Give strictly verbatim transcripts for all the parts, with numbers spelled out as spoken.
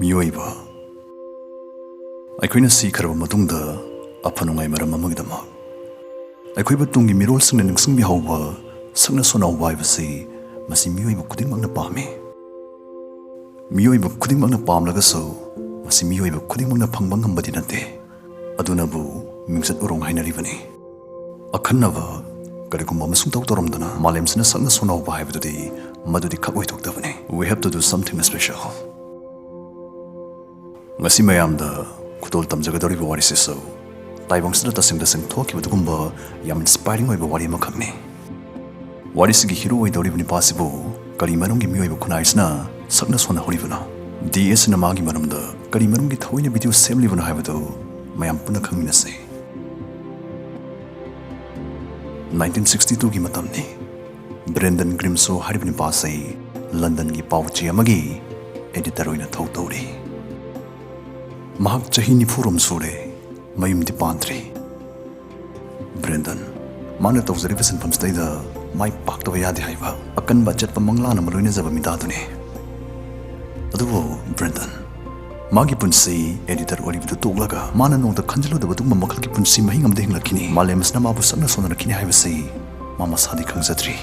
ꯃꯤꯑꯣꯏꯕ꯫ ꯑꯩꯈꯣꯏꯅ ꯁꯤꯈ꯭ꯔꯕ ꯃꯇꯨꯡꯗ ꯑꯐ ꯅꯨꯡꯉꯥꯏ ꯃꯔꯝ ꯑꯃꯒꯤꯗꯃꯛ ꯑꯩꯈꯣꯏꯕꯨ ꯇꯨꯡꯒꯤ ꯃꯤꯔꯣꯜꯁꯤꯡꯅ ꯅꯤꯡꯁꯤꯡꯕꯤꯍꯧꯕ ꯁꯛꯅ ꯁꯣꯟꯅꯍꯧꯕ ꯍꯥꯏꯕꯁꯤ ꯃꯁꯤ ꯃꯤꯑꯣꯏꯕ ꯈꯨꯗꯤꯡꯃꯛꯅ ꯄꯥꯝꯃꯤ꯫ ꯃꯤꯑꯣꯏꯕ ꯈꯨꯗꯤꯡꯃꯛꯅ ꯄꯥꯝꯂꯒꯁꯨ ꯃꯁꯤ ꯃꯤꯑꯣꯏꯕ ꯈꯨꯗꯤꯡꯃꯛꯅ ꯐꯪꯕ ꯉꯝꯕꯗꯤ ꯅꯠꯇꯦ꯫ ꯑꯗꯨꯅꯕꯨ ꯃꯤꯡꯆꯠ ꯎꯔꯣꯡ ꯍꯥꯏꯅꯔꯤꯕꯅꯤ꯫ ꯑꯈꯟꯅꯕ ꯀꯔꯤꯒꯨꯝꯕ ꯑꯃ ꯁꯨꯡꯇꯧ ꯇꯧꯔꯝꯗꯅ ꯃꯥꯂꯦꯝꯁꯤꯅ ꯁꯛꯅ ꯁꯣꯟꯅꯍꯧꯕ ꯍꯥꯏꯕꯗꯨꯗꯤ ꯃꯗꯨꯗꯤ ꯈꯛ ꯑꯣꯏꯊꯣꯛꯇꯕꯅꯤ꯫ We have to do something special꯫ ꯉꯁꯤ ꯃꯌꯥꯝꯗ ꯈꯨꯗꯣꯜ ꯇꯝꯖꯒꯗꯧꯔꯤꯕ ꯋꯥꯔꯤꯁꯤꯁꯨ ꯇꯥꯏꯕꯪꯁꯤꯗ ꯇꯁꯦꯡ ꯇꯁꯦꯡ ꯊꯣꯛꯈꯤꯕ ꯑꯗꯨꯒꯨꯝꯕ ꯌꯥꯝ inspiring ꯑꯣꯏꯕ ꯋꯥꯔꯤ ꯑꯃꯈꯛꯅꯤ꯫ ꯋꯥꯔꯤꯁꯤꯒꯤ ꯍꯤꯔꯣ ꯑꯣꯏꯗꯧꯔꯤꯕ ꯅꯨꯄꯥꯁꯤꯕꯨ ꯀꯔꯤ ꯃꯔꯝꯒꯤ ꯃꯤꯑꯣꯏꯕ ꯈꯨꯟꯅꯥꯏꯁꯤꯅ ꯁꯛꯅ ꯁꯣꯟꯅꯍꯧꯔꯤꯕꯅꯣ? ꯗꯤ ꯑꯦꯁꯅ ꯃꯥꯒꯤ ꯃꯔꯝꯗ ꯀꯔꯤ ꯃꯔꯝꯒꯤ ꯊꯑꯣꯏꯅ ꯚꯤꯗꯤꯑꯣ ꯁꯦꯝꯂꯤꯕꯅꯣ ꯍꯥꯏꯕꯗꯨ ꯃꯌꯥꯝ ꯄꯨꯟꯅ ꯈꯪꯃꯤꯟꯅꯁꯤ꯫ ꯅꯥꯏꯟꯇꯤꯟ ꯁꯤꯛꯁꯇꯤ ꯇꯨꯒꯤ ꯃꯇꯝꯅꯤ꯫ ꯕ꯭ꯔꯦꯟꯗꯟ ꯒ꯭ꯔꯤꯝꯁꯣ ꯍꯥꯏꯔꯤꯕ ꯅꯨꯄꯥꯁꯤ ꯂꯟꯗꯟꯒꯤ ꯄꯥꯎ ꯆꯦ ꯑꯃꯒꯤ editor ꯑꯣꯏꯅ ꯊꯧ ꯇꯧꯔꯤ꯫ ꯃꯍꯥꯛ ꯆꯍꯤ ꯅꯤꯐꯨꯔꯣꯝ ꯁꯨꯔꯦ, ꯃꯌꯨꯝꯗꯤ ꯄꯥꯟꯗ꯭ꯔꯤ꯫ ꯕ꯭ꯔꯦꯟꯗꯟ, ꯃꯥꯅ ꯇꯧꯖꯔꯤꯕ ꯁꯤꯟꯐꯝꯁꯤꯗꯩꯗ ꯃꯥꯏ ꯄꯥꯛꯇꯕ ꯌꯥꯗꯦ ꯍꯥꯏꯕ ꯑꯀꯟꯕ ꯑꯆꯦꯠꯄ ꯃꯪꯂꯥꯟ ꯑꯃ ꯂꯣꯏꯅꯖꯕ ꯃꯤꯗꯥꯗꯨꯅꯤ꯫ ꯑꯗꯨꯕꯨ ꯕ꯭ꯔꯦꯟꯗꯟ, ꯃꯥꯒꯤ ꯄꯨꯟꯁꯤ editor ꯑꯣꯏꯔꯤꯕꯗꯨ ꯇꯣꯛꯂꯒ ꯃꯥꯅ ꯅꯣꯡꯃꯇ ꯈꯟꯖꯤꯜꯂꯨꯗꯕ ꯑꯗꯨꯒꯨꯝꯕ ꯃꯈꯜꯒꯤ ꯄꯨꯟꯁꯤ ꯃꯍꯤꯡ ꯑꯃꯗ ꯍꯤꯡꯂꯛꯈꯤꯅꯤ꯫ ꯃꯥꯂꯦꯝ ꯑꯁꯤꯅ ꯃꯥꯕꯨ ꯁꯛꯅ ꯁꯣꯟꯅꯔꯛꯈꯤꯅꯤ ꯍꯥꯏꯕꯁꯤ ꯃꯥ ꯃꯁꯥꯗꯤ ꯈꯪꯖꯗ꯭ꯔꯤ꯫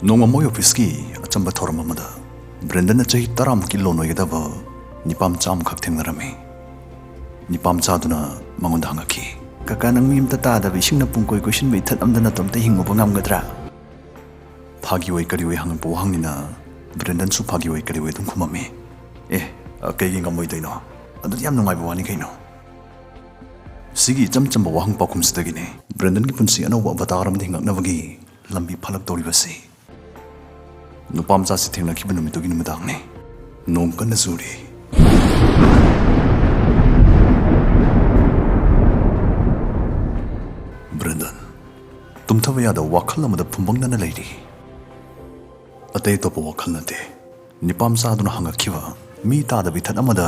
ꯅꯣꯡꯃ ꯃꯣꯏ ꯑꯣꯐꯤꯁꯀꯤ ꯑꯆꯝꯕ ꯊꯧꯔꯝ ꯑꯃꯗ ꯕ꯭ꯔꯦꯟꯗꯟꯅ ꯆꯍꯤ ꯇꯔꯥꯃꯨꯛꯀꯤ ꯂꯣꯟ ꯑꯣꯏꯒꯗꯕ ꯅꯤꯄꯥ ꯃꯆꯥ ꯑꯃꯈꯛ ꯊꯦꯡꯅꯔꯝꯃꯤ꯫ ꯅꯤꯄꯥ ꯃꯆꯥꯗꯨꯅ ꯃꯉꯣꯟꯗ ꯍꯪꯉꯛꯈꯤ, "ꯀꯀꯥ, ꯅꯪ ꯃꯤ ꯑꯝꯇ ꯇꯥꯗꯕ ꯏꯁꯤꯡꯅ ꯄꯨꯡꯀꯣꯏ ꯀꯣꯏꯁꯤꯟꯕ ꯏꯊꯠ ꯑꯝꯗ ꯅꯇꯣꯝꯇ ꯍꯤꯡꯉꯨꯕ ꯉꯝꯒꯗ꯭ꯔꯥ?" ꯐꯥꯒꯤ ꯑꯣꯏ ꯀꯔꯤ ꯑꯣꯏ ꯍꯪꯉꯛꯄ ꯋꯥꯍꯪꯅꯤꯅ ꯕ꯭ꯔꯦꯟꯗꯟꯁꯨ ꯐꯥꯒꯤ ꯑꯣꯏ ꯀꯔꯤ ꯑꯣꯏ ꯑꯗꯨꯝ ꯈꯨꯝꯃꯝꯃꯤ꯫ "ꯑꯦ, ꯑ, ꯀꯩꯒꯤ ꯉꯝꯃꯣꯏꯗꯣꯏꯅꯣ? ꯑꯗꯨꯗꯤ ꯌꯥꯝ ꯅꯨꯡꯉꯥꯏꯕ ꯋꯥꯅꯤ ꯀꯩꯅꯣ꯫" ꯁꯤꯒꯤ ꯏꯆꯝ ꯆꯝꯕ ꯋꯥꯍꯪ ꯄꯥꯎꯈꯨꯝꯁꯤꯗꯒꯤꯅꯤ ꯕ꯭ꯔꯦꯟꯗꯟꯒꯤ ꯄꯨꯟꯁꯤ ꯑꯅꯧꯕ ꯑꯕꯇꯥꯔ ꯑꯃꯗ ꯍꯤꯡꯉꯛꯅꯕꯒꯤ ꯂꯝꯕꯤ ꯐꯠꯂꯛꯇꯧꯔꯤꯕꯁꯤ꯫ ꯅꯨꯄꯥ ꯃꯆꯥꯁꯤ ꯊꯦꯡꯅꯈꯤꯕ ꯅꯨꯃꯤꯠꯇꯨꯒꯤ ꯅꯨꯃꯤꯗꯥꯡꯅꯤ꯫ ꯅꯣꯡ ꯀꯟꯅ ꯆꯨꯔꯤ꯫ ꯕ꯭ꯔꯦꯟꯗꯟ ꯇꯨꯝꯊꯕ ꯌꯥꯗꯕ ꯋꯥꯈꯜ ꯑꯃꯗ ꯐꯨꯝꯕꯪꯅꯅ ꯂꯩꯔꯤ꯫ ꯑꯇꯩ ꯑꯇꯣꯞꯄ ꯋꯥꯈꯜ ꯅꯠꯇꯦ꯫ ꯅꯤꯄꯥ ꯃꯆꯥꯗꯨꯅ ꯍꯪꯉꯛꯈꯤꯕ ꯃꯤ ꯇꯥꯗꯕ ꯏꯊꯠ ꯑꯃꯗ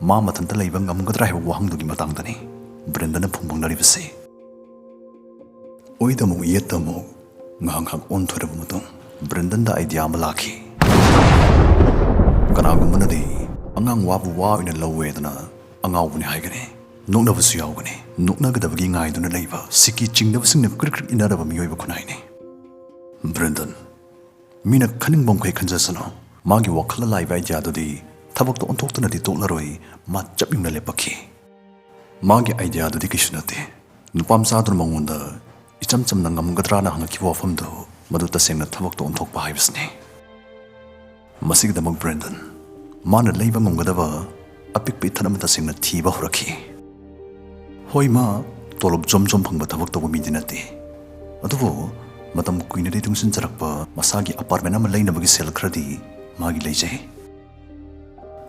ꯃꯥ ꯃꯊꯟꯇ ꯂꯩꯕ ꯉꯝꯒꯗ꯭ꯔꯥ ꯍꯥꯏꯕ ꯋꯥꯍꯪꯗꯨꯒꯤ ꯃꯇꯥꯡꯗꯅꯤ ꯕ꯭ꯔꯦꯟꯗꯟꯅ ꯐꯨꯝꯕꯪꯅꯔꯤꯕꯁꯤ꯫ ꯑꯣꯏꯗ ꯑꯃꯨꯛ ꯌꯦꯠꯇ ꯑꯃꯨꯛ ꯉꯥꯏꯍꯥꯛ ꯉꯥꯏꯍꯥꯛ ꯑꯣꯟꯊꯣꯔꯕ ꯃꯇꯨꯡ ꯕ꯭ꯔꯦꯟꯗꯟꯗ idea ꯑꯃ ꯂꯥꯛꯈꯤ꯫ ꯀꯅꯥꯒꯨꯝꯕꯅꯗꯤ ꯑꯉꯥꯡ ꯋꯥꯕꯨ ꯋꯥ ꯑꯣꯏꯅ ꯂꯧꯋꯦꯗꯅ ꯑꯉꯥꯎꯕꯅꯤ ꯍꯥꯏꯒꯅꯤ꯫ ꯅꯣꯛꯅꯕꯁꯨ ꯌꯥꯎꯒꯅꯤ꯫ ꯅꯣꯛꯅꯒꯗꯕꯒꯤ ꯉꯥꯏꯗꯨꯅ ꯂꯩꯕ ꯁꯤꯀꯤ ꯆꯤꯡꯗꯕꯁꯤꯡꯅ ꯀ꯭ꯔꯤꯛ ꯀ꯭ꯔꯤꯛ ꯏꯟꯅꯔꯕ ꯃꯤꯑꯣꯏꯕ ꯈꯨꯟꯅꯥꯏꯅꯤ꯫ ꯕ꯭ꯔꯦꯟꯗꯟ, ꯃꯤꯅ ꯈꯟꯅꯤꯡꯕ ꯃꯈꯩ ꯈꯟꯖꯁꯅꯨ, ꯃꯥꯒꯤ ꯋꯥꯈꯜꯗ ꯂꯥꯛꯏꯕ ꯑꯥꯏꯗꯤꯌꯥꯗꯨꯗꯤ ꯊꯕꯛꯇ ꯑꯣꯟꯊꯣꯛꯇꯅꯗꯤ ꯇꯣꯛꯂꯔꯣꯏ꯫ ꯃꯥ ꯆꯞ ꯌꯨꯡꯅ ꯂꯦꯞꯄꯛꯈꯤ꯫ ꯃꯥꯒꯤ ꯑꯥꯏꯗꯤꯌꯥꯗꯨꯗꯤ ꯀꯩꯁꯨ ꯅꯠꯇꯦ꯫ ꯅꯨꯄꯥ ꯃꯆꯥꯗꯨꯅ ꯃꯉꯣꯟꯗ ꯏꯆꯝ ꯆꯝꯅ ꯉꯝꯒꯗ꯭ꯔꯥꯅ ꯍꯪꯉꯛꯈꯤꯕ ꯋꯥꯐꯝꯗꯨ, ꯃꯗꯨ ꯇꯁꯦꯡꯅ ꯊꯕꯛꯇ ꯑꯣꯟꯊꯣꯛꯄ ꯍꯥꯏꯕꯁꯤꯅꯤ꯫ ꯃꯁꯤꯒꯤꯗꯃꯛ ꯕ꯭ꯔꯦꯟꯗꯟ, ꯃꯥꯅ ꯂꯩꯕ ꯉꯝꯒꯗꯕ ꯑꯄꯤꯛꯄ ꯏꯊꯠ ꯑꯃ ꯇꯁꯦꯡꯅ ꯊꯤꯕ ꯍꯧꯔꯛꯈꯤ꯫ ꯍꯣꯏ, ꯃꯥ ꯇꯣꯂꯣꯞ ꯖꯣꯝ ꯖꯣꯝ ꯐꯪꯕ ꯊꯕꯛ ꯇꯧꯕ ꯃꯤꯗꯤ ꯅꯠꯇꯦ, ꯑꯗꯨꯕꯨ ꯃꯇꯝ ꯀꯨꯏꯅꯗꯤ ꯇꯨꯡꯁꯤꯟꯖꯔꯛꯄ ꯃꯁꯥꯒꯤ ꯑꯄꯥꯔꯠꯃꯦꯟ ꯑꯃ ꯂꯩꯅꯕꯒꯤ ꯁꯦꯜ ꯈꯔꯗꯤ ꯃꯥꯒꯤ ꯂꯩꯖꯩ꯫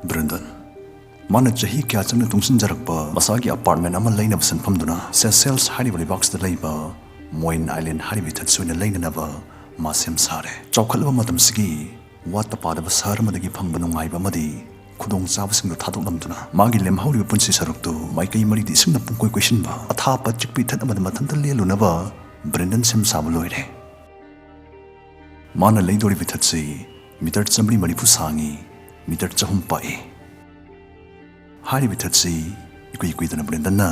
ꯕ꯭ꯔꯦꯟꯗꯟ, ꯃꯥꯅ ꯆꯍꯤ ꯀꯌꯥ ꯆꯪꯅ ꯇꯨꯡꯁꯤꯟꯖꯔꯛꯄ ꯃꯁꯥꯒꯤ ꯑꯄꯥꯔꯠꯃꯦꯟ ꯑꯃ ꯂꯩꯅꯕ ꯁꯦꯟꯐꯝꯗꯨꯅ ꯁꯦꯁꯦꯜꯁ ꯍꯥꯏꯔꯤꯕ ꯂꯩꯕꯥꯛꯁꯤꯗ ꯂꯩꯕ ꯃꯣꯏꯟ ꯑꯥꯏꯂꯦꯟ ꯍꯥꯏꯔꯤꯕ ꯏꯊꯠꯁꯤ ꯑꯣꯏꯅ ꯂꯩꯅꯅꯕ ꯃꯥ ꯁꯦꯝ ꯁꯥꯔꯦ꯫ ꯆꯥꯎꯈꯠꯂꯕ ꯃꯇꯝꯁꯤꯒꯤ ꯋꯥꯠꯇ ꯄꯥꯗꯕ ꯁꯍꯔ ꯑꯃꯗꯒꯤ ꯐꯪꯕ ꯅꯨꯡꯉꯥꯏꯕ ꯑꯃꯗꯤ ꯈꯨꯗꯣꯡꯆꯥꯕꯁꯤꯡꯗꯨ ꯊꯥꯗꯣꯛꯂꯝꯗꯨꯅ ꯃꯥꯒꯤ ꯂꯦꯝꯍꯧꯔꯤꯕ ꯄꯨꯟꯁꯤ ꯁꯔꯨꯛꯇꯨ ꯃꯥꯏꯀꯩ ꯃꯔꯤꯗꯤ ꯏꯁꯤꯡꯅ ꯄꯨꯡꯀꯣꯏ ꯀꯣꯏꯁꯤꯟꯕ ꯑꯊꯥꯞꯄ ꯆꯤꯛꯄ ꯏꯊꯠ ꯑꯃꯗ ꯃꯊꯟꯇ ꯂꯦꯜꯂꯨꯅꯕ ꯕ꯭ꯔꯦꯟꯗꯟ ꯁꯦꯝ ꯁꯥꯕ ꯂꯣꯏꯔꯦ꯫ ꯃꯥꯅ ꯂꯩꯗꯣꯔꯤꯕ ꯏꯊꯠꯁꯤ ꯃꯤꯇꯔ ꯆꯥꯃꯔꯤ ꯃꯔꯤꯐꯨ ꯁꯥꯡꯉꯤ, ꯃꯤꯇꯔ ꯆꯍꯨꯝ ꯄꯥꯛꯏ꯫ ꯍꯥꯏꯔꯤꯕ ꯏꯊꯠꯁꯤ ꯏꯀꯨꯏ ꯀꯨꯏꯗꯅ ꯕ꯭ꯔꯦꯟꯗꯟꯅ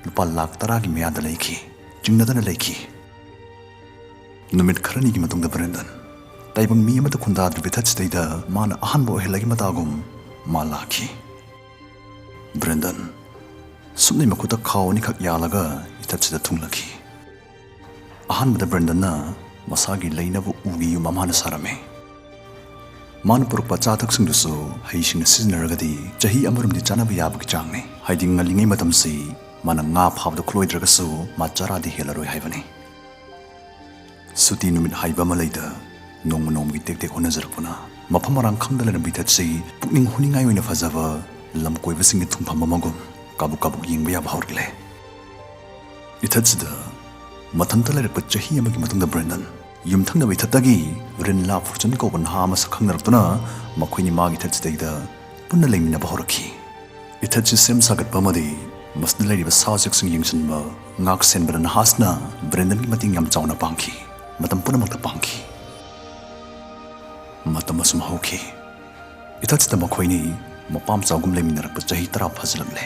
ꯂꯨꯄꯥ ꯂꯥꯈ ꯇꯔꯥꯒꯤ ꯃꯌꯥꯗ ꯂꯩꯈꯤ꯫ ꯆꯤꯡꯅꯗꯅ ꯂꯩꯈꯤ꯫ ꯅꯨꯃꯤꯠ ꯈꯔꯅꯤꯒꯤ ꯃꯇꯨꯡꯗ ꯕ꯭ꯔꯦꯟꯗꯟ, ꯇꯥꯏꯕꯪ ꯃꯤ ꯑꯃꯗ ꯈꯨꯟꯗꯥꯗ꯭ꯔꯤꯕ ꯏꯊꯠꯁꯤꯗꯩꯗ ꯃꯥꯅ ꯑꯍꯥꯟꯕ ꯑꯣꯏꯍꯜꯂꯒꯤ ꯃꯇꯥꯒꯨꯝ ꯃꯥ ꯂꯥꯛꯈꯤ꯫ ꯕ꯭ꯔꯦꯟꯗꯟ ꯁꯨꯞꯅꯩ ꯃꯈꯨꯠꯇ ꯈꯥꯎ ꯑꯅꯤꯈꯛ ꯌꯥꯜꯂꯒ ꯏꯊꯠꯁꯤꯗ ꯊꯨꯡꯂꯈꯤ꯫ ꯑꯍꯥꯟꯕꯗ ꯕ꯭ꯔꯦꯟꯗꯟꯅ ꯃꯁꯥꯒꯤ ꯂꯩꯅꯕ ꯎꯒꯤ ꯌꯨꯝ ꯑꯃ ꯍꯥꯟꯅ ꯁꯥꯔꯝꯃꯤ꯫ ꯃꯥꯅ ꯄꯨꯔꯛꯄ ꯑꯆꯥ ꯑꯊꯛꯁꯤꯡꯗꯨꯁꯨ ꯍꯩꯁꯤꯡꯅ ꯁꯤꯖꯤꯟꯅꯔꯒꯗꯤ ꯆꯍꯤ ꯑꯃꯔꯣꯝꯗꯤ ꯆꯥꯅꯕ ꯌꯥꯕꯒꯤ ꯆꯥꯡꯅꯤ꯫ ꯍꯥꯏꯗꯤ ꯉꯜꯂꯤꯉꯩ ꯃꯇꯝꯁꯤ ꯃꯥꯅ ꯉꯥ ꯐꯥꯕꯗ ꯈꯨꯠꯂꯣꯏꯗ꯭ꯔꯒꯁꯨ ꯃꯥ ꯆꯔꯥꯗꯤ ꯍꯦꯜꯂꯔꯣꯏ ꯍꯥꯏꯕꯅꯤ꯫ ꯁꯨꯇꯤ ꯅꯨꯃꯤꯠ ꯍꯥꯏꯕ ꯑꯃ ꯂꯩꯗ, ꯅꯣꯡꯃ ꯅꯣꯡꯃꯒꯤ ꯇꯦꯛ ꯇꯦꯛ ꯍꯣꯠꯅꯖꯔꯛꯄꯅ ꯃꯐꯝ ꯃꯔꯥꯡ ꯈꯪꯗ ꯂꯩꯔꯝꯕ ꯏꯊꯠꯁꯤ ꯄꯨꯛꯅꯤꯡ ꯍꯨꯅꯤꯡꯉꯥꯏ ꯑꯣꯏꯅ ꯐꯖꯕ ꯂꯝ ꯀꯣꯏꯕꯁꯤꯡꯒꯤ ꯊꯨꯡꯐꯝ ꯑꯃꯒꯨꯝ ꯀꯥꯕꯨꯛ ꯀꯥꯕꯨꯛ ꯌꯦꯡꯕ ꯌꯥꯕ ꯍꯧꯔꯛꯂꯦ꯫ ꯏꯊꯠꯁꯤꯗ ꯃꯊꯟꯇ ꯂꯩꯔꯛꯄ ꯆꯍꯤ ꯑꯃꯒꯤ ꯃꯇꯨꯡꯗ ꯕ꯭ꯔꯦꯟꯗꯟ ꯌꯨꯝꯊꯪꯅꯕ ꯏꯊꯠꯇꯒꯤ ꯔꯤꯟꯂꯥ ꯐꯨꯔꯆꯟ ꯀꯧꯕ ꯅꯍꯥ ꯑꯃꯁꯛ ꯈꯪꯅꯔꯛꯇꯨꯅ ꯃꯈꯣꯏꯅꯤ ꯃꯥꯒꯤ ꯏꯊꯠꯁꯤꯗꯩꯗ ꯄꯨꯟꯅ ꯂꯩꯃꯤꯟꯅꯕ ꯍꯧꯔꯛꯈꯤ꯫ ꯏꯊꯠꯁꯤ ꯁꯦꯝ ꯁꯥꯒꯠꯄ ꯑꯃꯗꯤ ꯃꯁꯤꯗ ꯂꯩꯔꯤꯕ ꯁꯥ ꯎꯆꯦꯛꯁꯤꯡ ꯌꯦꯡꯁꯤꯟꯕ, ꯉꯥꯛ ꯁꯦꯟꯕꯗ ꯅꯍꯥꯁꯤꯅ ꯕ꯭ꯔꯦꯟꯗꯟꯒꯤ ꯃꯇꯦꯡ ꯌꯥꯝ ꯆꯥꯎꯅ ꯄꯥꯡꯈꯤ꯫ ꯃꯇꯝ ꯄꯨꯝꯅꯃꯛꯇ ꯄꯥꯡꯈꯤ꯫ ꯃꯇꯝ ꯑꯁꯨꯝ ꯍꯧꯈꯤ꯫ ꯏꯊꯠꯁꯤꯗ ꯃꯈꯣꯏꯅꯤ ꯃꯄꯥꯝ ꯆꯥꯎꯒꯨꯝ ꯂꯩꯃꯤꯟꯅꯔꯛꯄ ꯆꯍꯤ ꯇꯔꯥ ꯐꯥꯖꯤꯜꯂꯛꯂꯦ꯫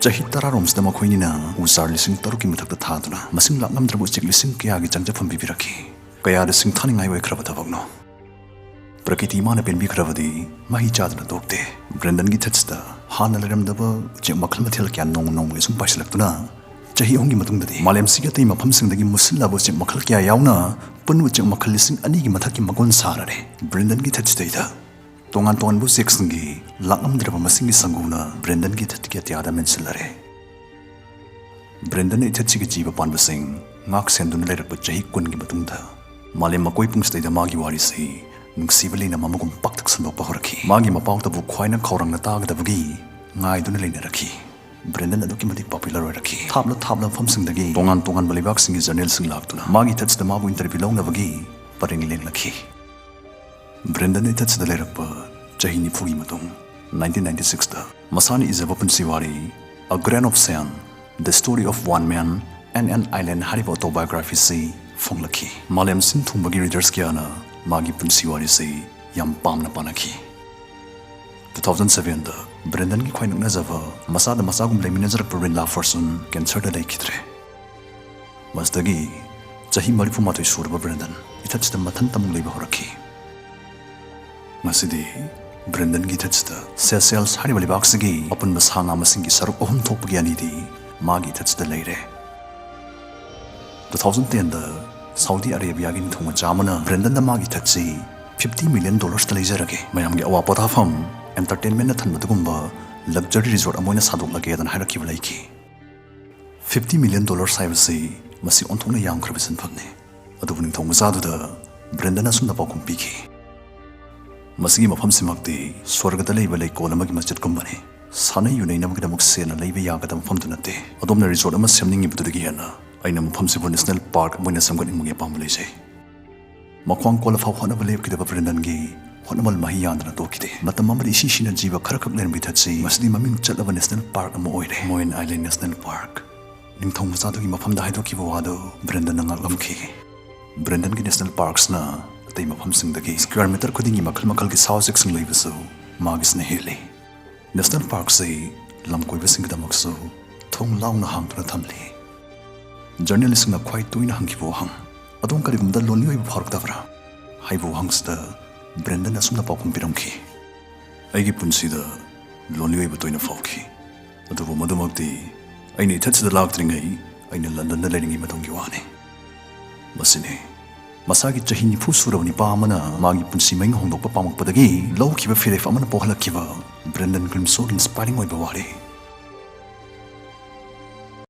ꯆꯍꯤ ꯇꯔꯥꯔꯣꯝꯁꯤꯗ ꯃꯈꯣꯏꯅꯤꯅ ꯎ ꯆꯥꯔ ꯂꯤꯁꯤꯡ ꯇꯔꯨꯛꯀꯤ ꯃꯊꯛꯇ ꯊꯥꯗꯨꯅ ꯃꯁꯤꯡ ꯂꯥꯛꯉꯝꯗ꯭ꯔꯕ ꯎꯆꯦꯛ ꯂꯤꯁꯤꯡ ꯀꯌꯥꯒꯤ ꯆꯪꯖꯐꯝ ꯄꯤꯕꯤꯔꯛꯈꯤ꯫ ꯀꯌꯥꯗ ꯁꯤꯡꯊꯥꯅꯤꯡꯉꯥꯏ ꯑꯣꯏꯈ꯭ꯔꯕ ꯊꯕꯛꯅꯣ꯫ ꯄ꯭ꯔꯀꯤꯇꯤ ꯃꯥꯅ ꯄꯦꯟꯕꯤꯈ꯭ꯔꯕꯗꯤ ꯃꯍꯩ ꯆꯥꯗꯅ ꯇꯣꯛꯇꯦ꯫ ꯕ꯭ꯔꯦꯟꯗꯟꯒꯤ ꯏꯊꯠꯁꯤꯗ ꯍꯥꯟꯅ ꯂꯩꯔꯝꯗꯕ ꯎꯆꯦꯛ ꯃꯈꯜ ꯃꯊꯦꯜ ꯀꯌꯥ ꯅꯣꯡꯃ ꯅꯣꯡꯃꯒꯤ ꯁꯨꯝ ꯄꯥꯏꯁꯤꯜꯂꯛꯇꯨꯅ ꯆꯍꯤ ꯑꯍꯨꯝꯒꯤ ꯃꯇꯨꯡꯗꯗꯤ ꯃꯥꯂꯦꯝꯁꯤꯒꯤ ꯑꯇꯩ ꯃꯐꯝꯁꯤꯡꯗꯒꯤ ꯃꯨꯁꯤꯜꯂꯕ ꯎꯆꯦꯛ ꯃꯈꯜ ꯀꯌꯥ ꯌꯥꯎꯅ ꯄꯨꯟꯅ ꯎꯆꯦꯛ ꯃꯈꯜ ꯂꯤꯁꯤꯡ ꯑꯅꯤꯒꯤ ꯃꯊꯛꯀꯤ ꯃꯒꯨꯟ ꯁꯥꯔꯔꯦ꯫ ꯕ꯭ꯔꯦꯟꯗꯟꯒꯤ ꯏꯊꯠꯁꯤꯗꯩꯗ ꯇꯣꯉꯥꯟ ꯇꯣꯉꯥꯟꯕ ꯎꯆꯦꯛꯁꯤꯡꯒꯤ ꯂꯥꯛꯂꯝꯗ꯭ꯔꯕ ꯃꯁꯤꯡꯒꯤ ꯁꯪꯒꯨꯅ ꯕ꯭ꯔꯦꯟꯗꯟꯒꯤ ꯏꯊꯠꯀꯤ ꯑꯇꯤꯌꯥꯗ ꯃꯦꯟꯁꯤꯜꯂꯔꯦ꯫ ꯕ꯭ꯔꯦꯟꯗꯟꯅ ꯏꯊꯠꯁꯤꯒꯤ ꯖꯤꯕ ꯄꯥꯟꯕꯁꯤꯡ ꯉꯥꯛ ꯁꯦꯟꯗꯨꯅ ꯂꯩꯔꯛꯄ ꯆꯍꯤ ꯀꯨꯟꯒꯤ ꯃꯇꯨꯡꯗ ꯃꯥꯂꯦꯝ ꯃꯀꯣꯏ ꯄꯨꯝꯁꯤꯗꯩꯗ ꯃꯥꯒꯤ ꯋꯥꯔꯤꯁꯤ ꯅꯨꯡꯁꯤꯕ ꯂꯩꯅ ꯃꯃꯒꯨꯝ ꯄꯥꯛꯇꯛ ꯁꯟꯗꯣꯛꯄ ꯍꯧꯔꯛꯈꯤ꯫ ꯃꯥꯒꯤ ꯃꯄꯥꯎꯇꯕꯨ ꯈ꯭ꯋꯥꯏꯅ ꯈꯧꯔꯥꯡꯅ ꯇꯥꯒꯗꯕꯒꯤ ꯉꯥꯏꯗꯨꯅ ꯂꯩꯅꯔꯛꯈꯤ꯫ ꯕ꯭ꯔꯦꯟꯗꯟ ꯑꯗꯨꯛꯀꯤ ꯃꯇꯤꯛ ꯄꯣꯄꯨꯂꯔ ꯑꯣꯏꯔꯛꯈꯤ꯫ ꯊꯥꯞꯂ ꯊꯥꯞꯂꯕ ꯃꯐꯝꯁꯤꯡꯗꯒꯤ ꯇꯣꯉꯥꯟ ꯇꯣꯉꯥꯟꯕ ꯂꯩꯕꯥꯛꯁꯤꯡꯒꯤ ꯖꯔꯅꯦꯜꯁꯤꯡ ꯂꯥꯛꯇꯨꯅ ꯃꯥꯒꯤ ꯏꯊꯠꯁꯤꯗ ꯃꯥꯕꯨ ꯏꯟꯇꯔꯚ꯭ꯌꯨ ꯂꯧꯅꯕꯒꯤ ꯄꯔꯦꯡ ꯂꯦꯡꯂꯛꯈꯤ꯫ ꯕ꯭ꯔꯦꯟꯗꯟ ꯏꯊꯠꯁꯤꯗ ꯂꯩꯔꯛꯄ ꯆꯍꯤ ꯅꯤꯐꯨꯒꯤ ꯃꯇꯨꯡ, ꯅꯥꯏꯟꯇꯤꯟ ꯅꯥꯏꯟꯇꯤ ꯁꯤꯛꯁꯇ ꯃꯁꯥꯅ ꯏꯖꯕ ꯄꯨꯟꯁꯤ ꯋꯥꯔꯤ A Grain of Sand, The Story of One Man and an Island ꯍꯥꯏꯔꯤꯕ ꯑꯣꯇꯣꯕꯥꯏꯑꯣꯒ꯭ꯔꯥꯐꯤꯁꯤ ꯐꯣꯡꯂꯛꯈꯤ꯫ ꯃꯥꯂꯦꯝ ꯁꯤꯟ ꯊꯨꯡꯕꯒꯤ ꯔꯤꯗꯔꯁ ꯀꯌꯥꯅ ꯃꯥꯒꯤ ꯄꯨꯟꯁꯤ ꯋꯥꯔꯤꯁꯤ ꯌꯥꯝ ꯄꯥꯝꯅ ꯄꯥꯅꯈꯤ꯫ ꯇꯨ ꯊꯥꯎꯖꯟ ꯁꯚꯦꯟꯗ ꯕ꯭ꯔꯦꯟꯗꯟꯒꯤ ꯈ꯭ꯋꯥꯏ ꯅꯛꯅꯖꯕ ꯃꯆꯥꯗ ꯃꯆꯥꯒꯨꯝ ꯂꯩꯃꯤꯟꯅꯖꯔꯛꯄ ꯔꯤꯟꯂꯥ ꯐꯣꯔꯁꯨꯟ ꯀꯦꯟꯁꯔꯗ ꯂꯩꯈꯤꯗ꯭ꯔꯦ꯫ ꯃꯁꯤꯗꯒꯤ ꯆꯍꯤ ꯃꯔꯤꯐꯨ ꯃꯥꯊꯣꯏ ꯁꯨꯔꯕ ꯕ꯭ꯔꯦꯟꯗꯟ ꯏꯊꯠꯁꯤꯗ ꯃꯊꯟꯇ ꯑꯃꯨꯛ ꯂꯩꯕ ꯍꯧꯔꯛꯈꯤ꯫ ꯉꯁꯤꯗꯤ ꯕ꯭ꯔꯦꯟꯗꯟꯒꯤ ꯏꯊꯠꯁꯤꯗ ꯁꯦꯁꯦꯜꯁ ꯍꯥꯏꯔꯤꯕ ꯂꯩꯕꯥꯛꯁꯤꯒꯤ ꯑꯄꯨꯟꯕ ꯁꯥ ꯉꯥ ꯃꯁꯤꯡꯒꯤ ꯁꯔꯨꯛ ꯑꯍꯨꯝ ꯊꯣꯛꯄꯒꯤ ꯑꯅꯤꯗꯤ ꯃꯥꯒꯤ ꯏꯊꯠꯁꯤꯗ ꯂꯩꯔꯦ꯫ ꯇꯨ ꯊꯥꯎꯖꯟ ꯇꯦꯟꯗ ꯁꯥꯎꯗꯤ ꯑꯔꯦꯕꯤꯌꯥꯒꯤ ꯅꯤꯡꯊꯧ ꯃꯆꯥ ꯑꯃꯅ ꯕ꯭ꯔꯦꯟꯗꯟꯗ ꯃꯥꯒꯤ ꯏꯊꯠꯁꯤ ꯐꯤꯐꯇꯤ ꯃꯤꯂꯤꯌꯟ ꯗꯣꯂꯔꯁꯇ ꯂꯩꯖꯔꯒꯦ, ꯃꯌꯥꯝꯒꯤ ꯑꯋꯥ ꯄꯣꯊꯥꯐꯝ, ꯑꯦꯟꯇꯔꯇꯦꯟꯃꯦꯟꯅ ꯊꯟꯕ ꯑꯗꯨꯒꯨꯝꯕ ꯂꯛꯖꯔꯤ ꯔꯤꯖꯣꯔꯠ ꯑꯃ ꯑꯣꯏꯅ ꯁꯥꯗꯣꯛꯂꯒꯦꯗꯅ ꯍꯥꯏꯔꯛꯈꯤꯕ ꯂꯩꯈꯤ꯫ ꯐꯤꯐꯇꯤ ꯃꯤꯂꯤꯌꯟ ꯗꯣꯂꯔꯁ ꯍꯥꯏꯕꯁꯤ ꯃꯁꯤ ꯑꯣꯟꯊꯣꯛꯅ ꯌꯥꯝꯈ꯭ꯔꯕ ꯁꯦꯟꯐꯝꯅꯤ꯫ ꯑꯗꯨꯕꯨ ꯅꯤꯡꯊꯧ ꯃꯆꯥꯗꯨꯗ ꯕ꯭ꯔꯦꯟꯗꯟ ꯑꯁꯨꯝꯅ ꯄꯥꯎꯈꯨꯝ ꯄꯤꯈꯤ, "ꯃꯁꯤꯒꯤ ꯃꯐꯝꯁꯤꯃꯛꯇꯤ ꯁ꯭ꯋꯔꯒꯗ ꯂꯩꯕ ꯂꯩꯀꯣꯜ ꯑꯃꯒꯤ ꯃꯁꯖꯤꯠꯀꯨꯝꯕꯅꯤ꯫ ꯁꯥꯟꯅ ꯌꯨꯅꯩꯅꯕꯒꯤꯗꯃꯛ ꯁꯦꯜꯅ ꯂꯩꯕ ꯌꯥꯒꯗꯕ ꯃꯐꯝꯗꯨ ꯅꯠꯇꯦ꯫ ꯑꯗꯣꯝꯅ ꯔꯤꯖꯣꯔꯠ ꯑꯃ ꯁꯦꯝꯅꯤꯡꯉꯤꯕꯗꯨꯗꯒꯤ ꯍꯦꯟꯅ ꯑꯩꯅ ꯃꯐꯝꯁꯤꯕꯨ ꯅꯦꯁꯅꯦꯜ ꯄꯥꯔꯛ ꯑꯃ ꯑꯣꯏꯅ ꯁꯦꯝꯒꯠꯅꯤꯡꯕꯒꯤ ꯑꯄꯥꯝꯕ ꯂꯩꯖꯩ"꯫ ꯃꯈ꯭ꯋꯥꯡ ꯀꯣꯜꯂꯐꯥꯎ ꯍꯣꯠꯅꯕ ꯂꯦꯞꯈꯤꯗꯕ ꯕ꯭ꯔꯦꯟꯗꯟꯒꯤ ꯍꯣꯠꯅꯃꯜ ꯃꯍꯩ ꯌꯥꯟꯗꯅ ꯇꯣꯛꯈꯤꯗꯦ꯫ ꯃꯇꯝ ꯑꯃꯗ ꯏꯁꯤ ꯁꯤꯅ ꯖꯤꯕ ꯈꯔꯈꯛ ꯂꯩꯔꯝꯕ ꯏꯊꯠꯁꯤ ꯉꯁꯤꯗꯤ ꯃꯃꯤꯡ ꯆꯠꯂꯕ ꯅꯦꯁꯅꯦꯜ ꯄꯥꯔꯛ ꯑꯃ ꯑꯣꯏꯔꯦ, ꯃꯣꯌꯟ ꯑꯥꯏꯂꯦꯟ ꯅꯦꯁꯅꯦꯜ ꯄꯥꯔꯛ꯫ ꯅꯤꯡꯊꯧ ꯃꯆꯥꯗꯨꯒꯤ ꯃꯐꯝꯗ ꯍꯥꯏꯗꯣꯛꯈꯤꯕ ꯋꯥꯗꯨ ꯕ꯭ꯔꯦꯟꯗꯟꯅ ꯉꯥꯛꯂꯝꯈꯤ꯫ ꯕ꯭ꯔꯦꯟꯗꯟꯒꯤ ꯅꯦꯁꯅꯦꯜ ꯄꯥꯔꯛꯁꯅ ꯑꯇꯩ ꯃꯐꯝꯁꯤꯡꯗꯒꯤ ꯁ꯭ꯀ꯭ꯋꯥꯔ ꯃꯤꯇꯔ ꯈꯨꯗꯤꯡꯒꯤ ꯃꯈꯜ ꯃꯈꯜꯒꯤ ꯁꯥ ꯎꯆꯦꯛꯁꯤꯡ ꯂꯩꯕꯁꯨ ꯃꯥꯒꯤꯁꯤꯅ ꯍꯦꯜꯂꯤ꯫ ꯅꯦꯁꯅꯦꯜ ꯄꯥꯔꯛꯁꯤ ꯂꯝ ꯀꯣꯏꯕꯁꯤꯡꯒꯤꯗꯃꯛꯁꯨ ꯊꯣꯡ ꯂꯥꯎꯅ ꯍꯥꯡꯗꯨꯅ ꯊꯝꯂꯤ꯫ ꯖꯔꯅꯦꯂꯤꯁꯁꯤꯡꯅ ꯈ꯭ꯋꯥꯏ ꯇꯣꯏꯅ ꯍꯪꯈꯤꯕ ꯋꯥꯍꯪ, "ꯑꯗꯣꯝ ꯀꯔꯤꯒꯨꯝꯕꯗ ꯂꯣꯟꯂꯤ ꯑꯣꯏꯕ ꯐꯥꯎꯔꯛꯇꯕ꯭ꯔꯥ?" ꯍꯥꯏꯕ ꯋꯥꯍꯪꯁꯤꯗ ꯕ꯭ꯔꯦꯟꯗꯟ ꯑꯁꯨꯝꯅ ꯄꯥꯎꯈꯨꯝ ꯄꯤꯔꯝꯈꯤ, "ꯑꯩꯒꯤ ꯄꯨꯟꯁꯤꯗ ꯂꯣꯟꯂꯤ ꯑꯣꯏꯕ ꯇꯣꯏꯅ ꯐꯥꯎꯈꯤ, ꯑꯗꯨꯕꯨ ꯃꯗꯨꯃꯛꯇꯤ ꯑꯩꯅ ꯏꯊꯠꯁꯤꯗ ꯂꯥꯛꯇ꯭ꯔꯤꯉꯩ, ꯑꯩꯅ ꯂꯟꯗꯟꯗ ꯂꯩꯔꯤꯉꯩ ꯃꯇꯝꯒꯤ ꯋꯥꯅꯤ꯫" ꯃꯁꯤꯅꯤ ꯃꯁꯥꯒꯤ ꯆꯍꯤ ꯅꯤꯐꯨ ꯁꯨꯔꯕ ꯅꯤꯄꯥ ꯑꯃꯅ ꯃꯥꯒꯤ ꯄꯨꯟꯁꯤ ꯃꯍꯤꯡ ꯍꯣꯡꯗꯣꯛꯄ ꯄꯥꯝꯃꯛꯄꯗꯒꯤ ꯂꯧꯈꯤꯕ ꯐꯤꯔꯦꯞ ꯑꯃꯅ ꯄꯣꯛꯍꯜꯂꯛꯈꯤꯕ ꯕ꯭ꯔꯦꯟꯗꯟ ꯒ꯭ꯔꯤꯝꯁꯣꯒꯤ ꯏꯟꯁꯄꯥꯏꯔꯤꯡ ꯑꯣꯏꯕ ꯋꯥꯔꯤ꯫